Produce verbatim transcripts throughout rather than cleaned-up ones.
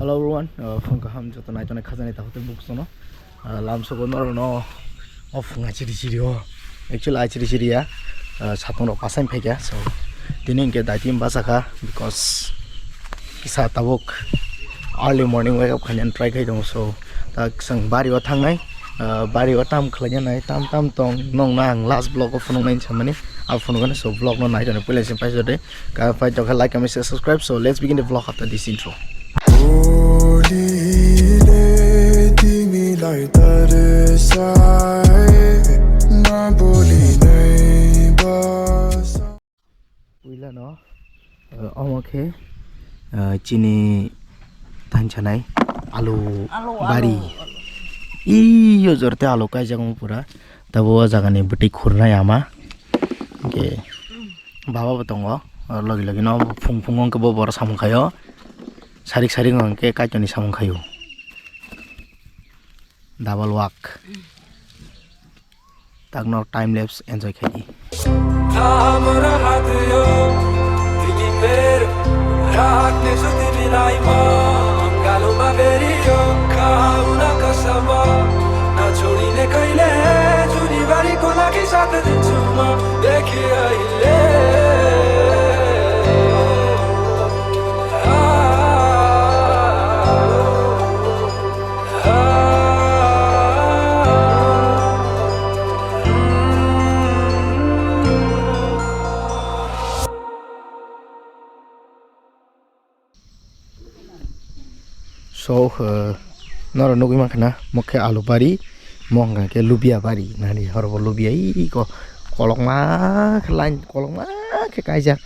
Hello everyone, uh, phung kaham joto naitonai khajani takhuk tei buksono. Uh, lamsogo norokno o phunga chiri chiri o. Actually, ai chiri chiri ya, uh, satung rok pasain phaikha. So, tini hwnkhe daiti bachakha because kisa tabuk early morning wake up khainani try khai tongo. So, ta chwng bari o thangnai, uh, bari o tam khlaina nai, tam tam tong nongna ang last vlog o phunuknai hinwi samani. Abo phunukgani, so vlog no naitonai puila simi paisode. Ka phai tokha like, comment, share, subscribe. So let's begin the vlog after this intro. Bolile timi lai tarsai, na boli nai bas. Puila no, uh, omo khe, uh, chini thansanai alu Alu, bari. Alu, alu. Iyo jorte alu kaijak omo pura. Tabo o jaga ni bwtwi khurnai ama. Hwnkhe baba bo tongo. Oro logi logi no phung phung hwnkhe bo boro samung khaio. Sarik sarik hwnkhe kaitor ni samung khaio. Double work. Takno time lapse enjoy khai di. So, uh, norok nugwi mankha na, mo khe alu bari, mo hwnka khe lubia bari, nani horobo lubia iko kolokma khe line kolokma khe kaijak.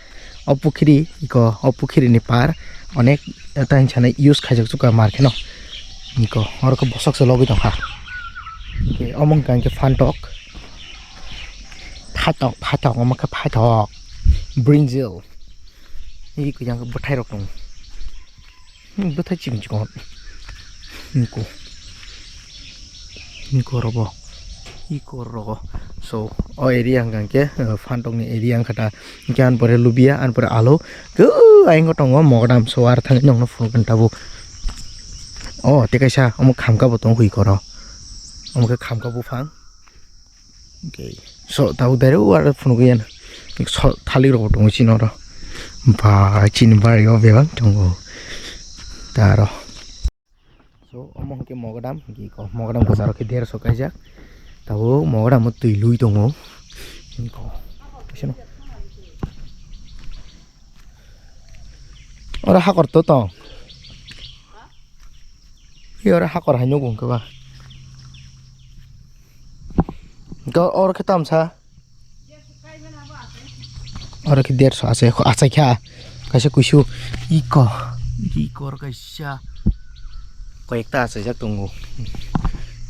O pukhiri iko, o pukhiri ni par onek ta hinsa nai use khaijak chuka mar kheno. Iko oro khe bosok se logwi tongkha. Omo hwnka hwnkhe phantok. Phatok, phatok, omo khe phatok. Brinjal. Iko yang bwthai rok tongo. Hmm, bwthai chikon chikon. Niko. Niko robo. Iko rogo. So, o area hwnkha hwnkhe, uh, phantok ni area wngkha ta. Hwnkhe ani pore lubia, ani pore alu. Khe, ayang tongo mogodam. So, ar thangwi nongno phunukgwi tabuk. O, tei kaisa, omo khamka bo tongo hwi koro. Omo khe khamka buphang. Okay. So, tabuk direct o aro phunukgwi yan. So, thalik rok bo tongo chini oro. Ba, chini bari o bebak tongo. Taro. So, omo hwnkhe mogodam, hwnkhe iko mogodam kwcharo khe derso kaijak. Tabuk mogodam o twi lui tongo. Iko. Bisino. Oro hakor to tong. Hi oro hakor hai nugo hwnkhe ba. Ga oro khe tamsa. Oro khe derso achai, achai kha. Kaisa kuisu iko. Iko oro kaisa. Koyekta achaijak tongo.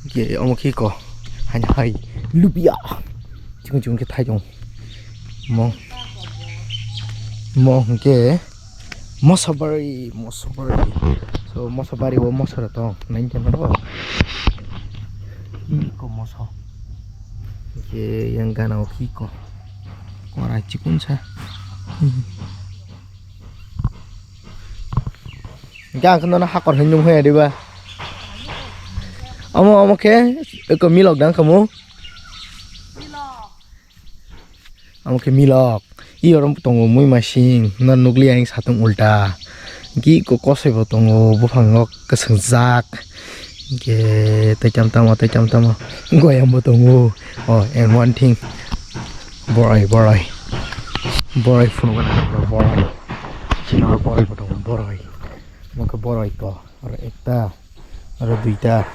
Ge omo khe iko. Haino hai lubia. Chikon chikon khe thai tongo. Mo. Mo hwnkhe. Mosabari, mosabari. So, mosabari o mosara tong. Nine ten ro. Iko moso. Ke yang gana o kiko. Kora chikun sa. Gang kono na hakor hinung hoya diba. Omo, omo khe, iko milok dang kamu. Amo khe milok. I oro tongo mui masing. No nukliya ang satung ulta. Ki ko kosoi bo tongo. Buphang o kwsang jak. Ke tei tam tamo, tei tam tamo. Goyang bo tongo. Oh, and one thing. Borai, borai. Borai phunukgana borai. Chini borai bo tongo, borai. Mo khe borai ko. Oro ekta, oro duita.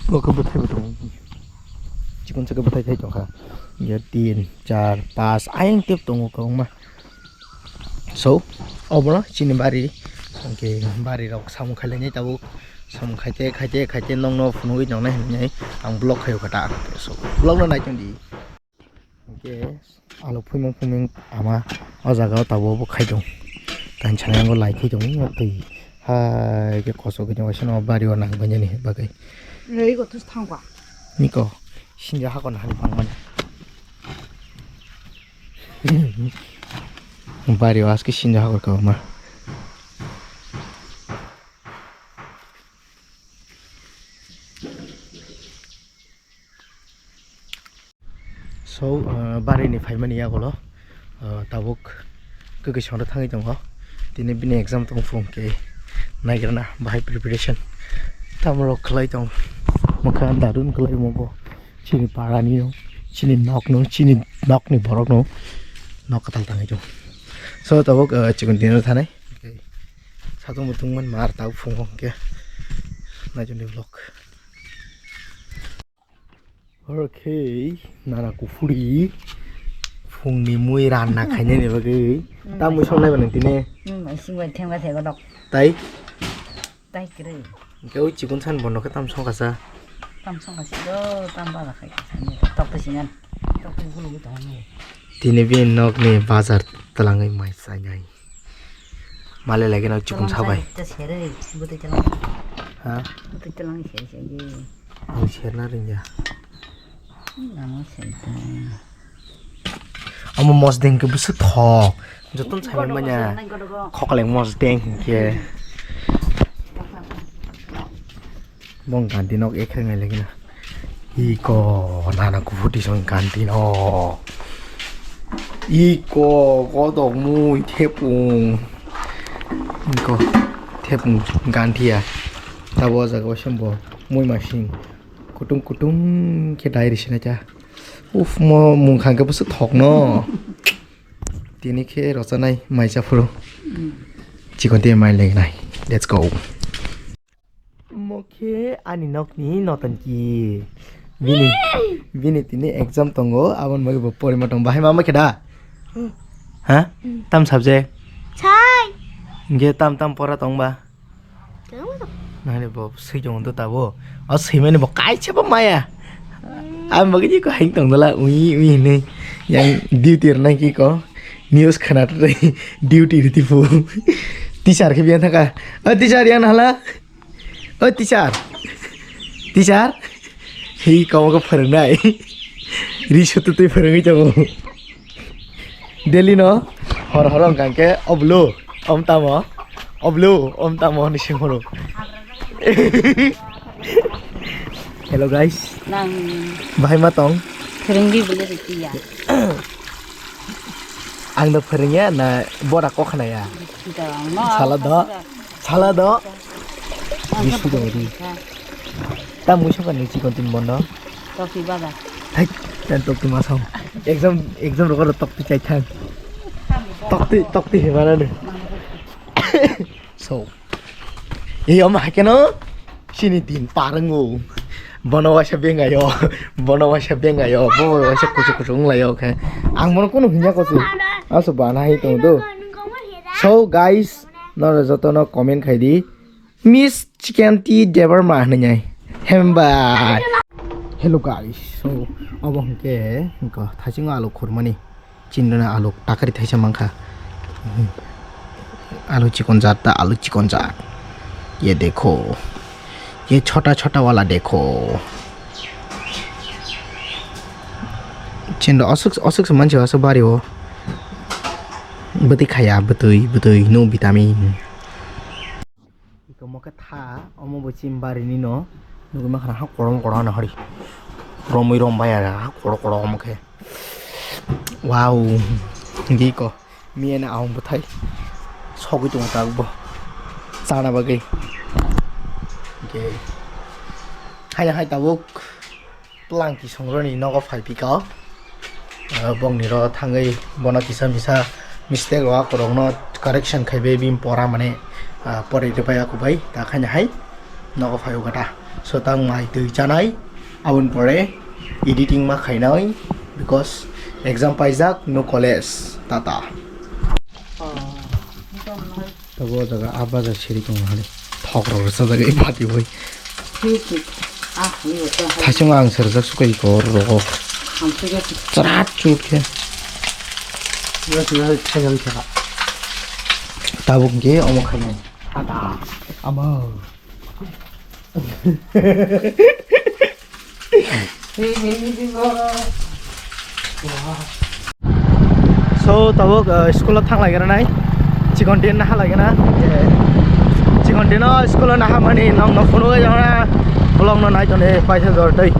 Bo khe bwthai bo tongo. Chikon sa khe bwthai thai tongkha. Ya tin, char, pas, ayang tep tongo kwbangma. So, obono chini bari. Hwnkhe bari rok samung khailani tabuk. Samung khaite, khaite, khaite nokno phunugwi tongnai hinwi ang vlog khaio kha ta. So, vlog no nai tongdi. Hwnkhe alu phimung phimung ama o jaga o tabuk bo khai tongo. Kainwi sanai lai khai tongo twi hai khe kochok khe tongo sino bari o nang bainani bagwi. Ei go thus thangkha. Niko sinja hakon hani phangmani. Bari o aske sinja hakor kwbangma. So, uh, bari ni phaimani yagulo, uh, tabuk kwkwi songdo thangwi tongo. Tini bini exam tong phung ke naigrana bahai preparation. Tamrok khlai tong mokha darun khlai mo bo. Chini para ni no, chini nok no, chini nok ni borok no, nok katal tangwi tong. So, tabuk, uh, chikon dinner thanai. Okay. Satung mutung man mar tabuk phung ke. Naichon ni vlog. Oro khe nana kuphuri phungni mui ranna khainani bagwi. Hmm. Tamwi songnai ba nang tini? Hmm, ising bai thengba thego dok. Tai? Tai kwrwi. Hwnkhe ui chikon san bono khe tam songkha sa? Tam songkha si do, tam bala khai kha sani. Tok to singan. Tok to gulu gulu tongo. Tini bini nokni bazar twlangwi mai chainai. Male lagi no chikon sabai. Bwtwi tlang. Ha? Bwtwi tlang se se ye. Ang serna ringya. Ang serna. Amo mosdeng ke bwswk thok. Joton saimanya. Khokleng mosdeng ke. Bong ganti nok ekhreng nai lagi na. Iko nana kuphur tisong ganti nok. Iko kodok mui thepung. Iko thepung ganti ya. Tabo jaga waisa bo mui masing kutung kutung khe dai risi na cha. Uf mo mung khang khe bwswk thok no. Tini khe rochanai mai cha phuru. Chikon tei mai lengnai. Let's go. Mo khe ani nokni notanki. Bini, bini tini exam tongo, aboni bagwi bo porima tong. Bahai ma ma khe da? Ha? Tam subject? Sai. Hingke tam tam pora tong ba? Tong ba. Nani bo sui tong do tabo. O sui mani bo kaisa bo maya. Ang bagwi ko haing tong dala, ui, ui, hinui. Yang duty rwnai ki ko. News khana duty rwti phu. Teacher khe biya thaka. O teacher yang hala. O teacher. Teacher. Hei, komo khe phwrwngnai. Ri sututwi phwrwngwi tongo. Daily no hor hor wngkha khe oblo, om tamo, oblo, om tamo hwnwi swng horo. Hello guys. Nang. Bahai ma tong? Phwrwngdi bole rwkiya. Ang no phwrwngya na bora kok khnaya? Sala do. Sala do. Bisu do di. Ta muiso ka ni chikon tin bondo. Tokti baba. Hai, tan tokti masong. Exam, exam rokor tokti chai thang. Tokti, tokti he mana ne. So. Ei, omo hai kheno chini din par wngo. Bono waisa bengayo, bono waisa bengayo, bo waisa kuchuk kuchuk wnglaio khe. Ang bono kunu hwnya kosi. Aso bana hai tongo do. So guys, noro jotono comment khai di. Miss Chikanti Debbarma hwnwi nai. Hemba. Hello guys, so obo hwnkhe wngkha thaichung alu khurmani. Chindona alu takari thaisa mankha. Alu chikon jat ta, alu chikon jat. Ye dekho. Ye chota chota wala dekho. Chindo aswk, aswk se mansi aswk bari o. Bwtwi khaya, bwtwi, bwtwi, no vitamin. Iko mo khe tha, omo bo chini bari ni no. Nugui mankha na ha korom korom na hari. Romwi rom bai ara, ha koro koro omo khe. Wow. Hingke iko. Miya na aung bwthai. Sogwi tongo tabuk bo. Chana bagwi. Hingke. Hai hai tabuk. Plangki songroni nogo phai pika o. Ah, bongni ro thangwi bono kisa misa mistake rok akorokno correction khaibai bini pora mane, ah, pori rwbai aku bai ta khaina hai nogo phai o gata. So tang mai twi chanai aboni pore editing ma khainai because exam paijak no college tata. Tabuk o jaga ah baja siri tongo hali. Thok rok rwchajak e bati bai. Thik, thik. Ah, ni ito. Thaisung ang serjak sukai ko rogo. Hamsik ito. Chrat chut khe. Yo, yo, yo, yo, yo. Tabuk hwnkhe omo khainai. Ada. Ama. So tabuk, uh, school o thang lai gana nai. Chikon din naha lai gana. Chikon din o school o naha mani nong no phunu ga jana. Vlog no nai tone paisa jor tei.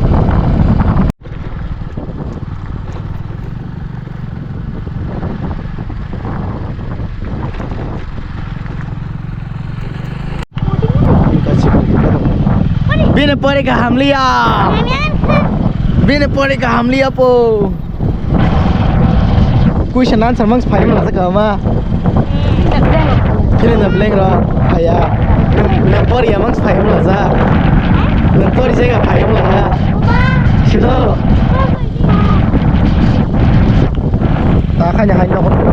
Bini pori kaham liya. Bini pori kaham liya po. Question answer mang phai mala ka ma. Fill in the blank ro. Aya. Nang pori ya mang phai mala ja. Nang pori jaga phai mala ja. Sido. Ta khanya hai no no.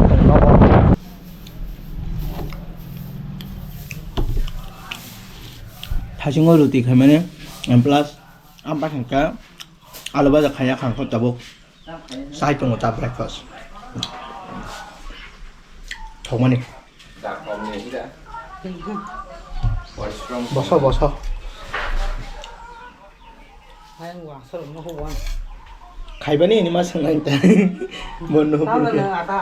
Thasingo ruti khaimani, and plus, ang bakhangka alu baja khaiya khangkho tabuk. Sai tongo ta breakfast. Thokmani. Boso, boso. Ayang wangsa rok no hubo. Khaibani ini ma swngnai ta. Bono hubo. Tala na ata.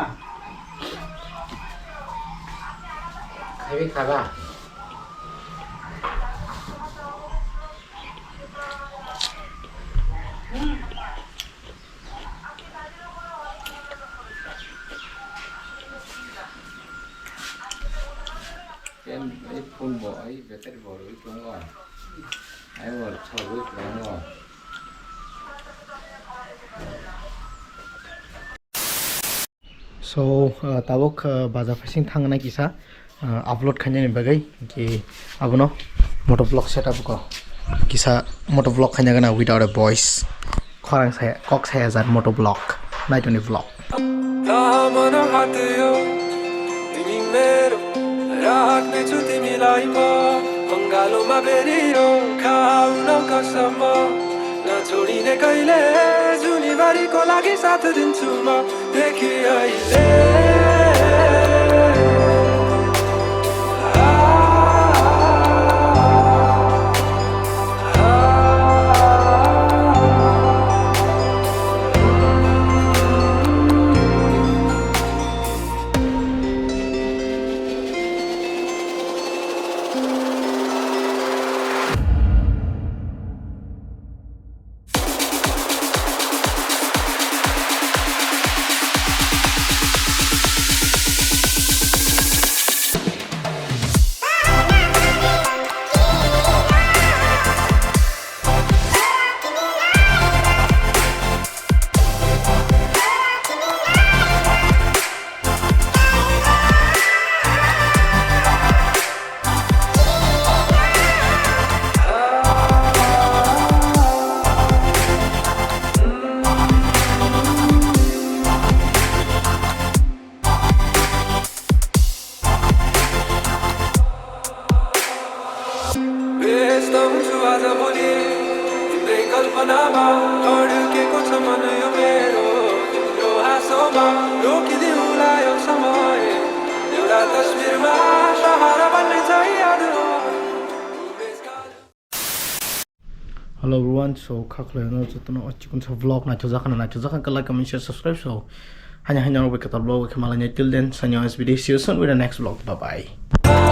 Khaibi khala. Ken, eh, phone bo, eh, battery bo rwi tongo. Ai bo rwchapwi tongo. So, uh, tabuk, uh, baja phaising thangnai kisa, uh, upload khainani bagwi ki abono motovlog setup ko kisa motovlog khaina gana without a voice. Khorang saya, kok saya jar motovlog, naitoni vlog. Hello everyone, so kha khwlai no jotono o chikon sa vlog naithok jakha na naithok jakha like, comment, share, subscribe, so hanya hanya rok bai kwtal vlog bai khe malai nai. Till then, sanya S B D, see you soon with the next vlog. Bye bye.